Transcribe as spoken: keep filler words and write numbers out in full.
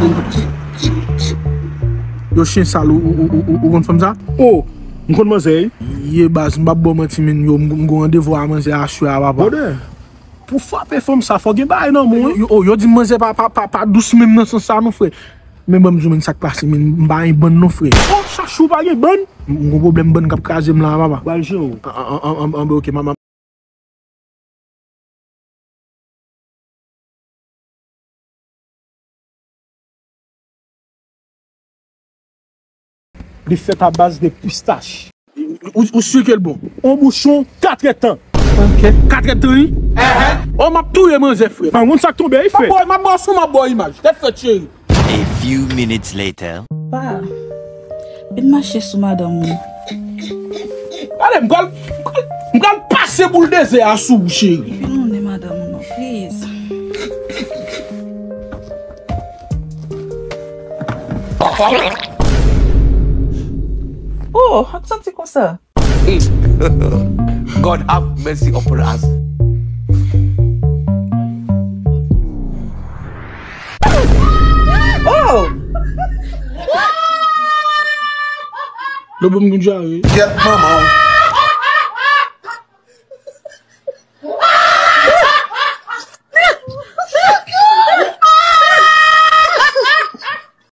Yo, chen sal, ou, ou, ou, ou, ou konn fanm sa? Oh, m konn manzè, wi. Ye baz, m p ap ba w manti, men yo, m, m gon randevou a manzè aswè a, papa. Bwodè, pou frape fanm sa, fò gen bagay nan men w, wi. Yo, yo, yo di m manzè pa, pa, pa, pa dous menm nan sans sa, non, frè. Men ban m di w, men sa k pase, men m pa gen bann, non, frè. Oh, chache w pa gen bann? M, m gon pwoblèm bann k ap kraze m la, papa. Pral jere w. An, an, an, an, an, ok, m, m, Li fèt a baz de pistach. Ou, ou si ke l bon? On bouchon, katrèdtan. Ok. Katrèdtan, wi. Oh, m ap touye manzè, frè. Pa konn sa k tonbe, wi, frè. M ap ba w, m ap ba w son, m ap ba w imaj. Tèt fèt, cheri. A few minutes later. Pa, vin mache sou madanm ou. Gade, m pral, m pral, m pral pase bouldozè a sou ou, cheri. Vin mounen madanm ou non, please. Oh, ak santi konsa. God have mercy upon us. Oh! Lo bon m gon dyare. Gyèt manman w.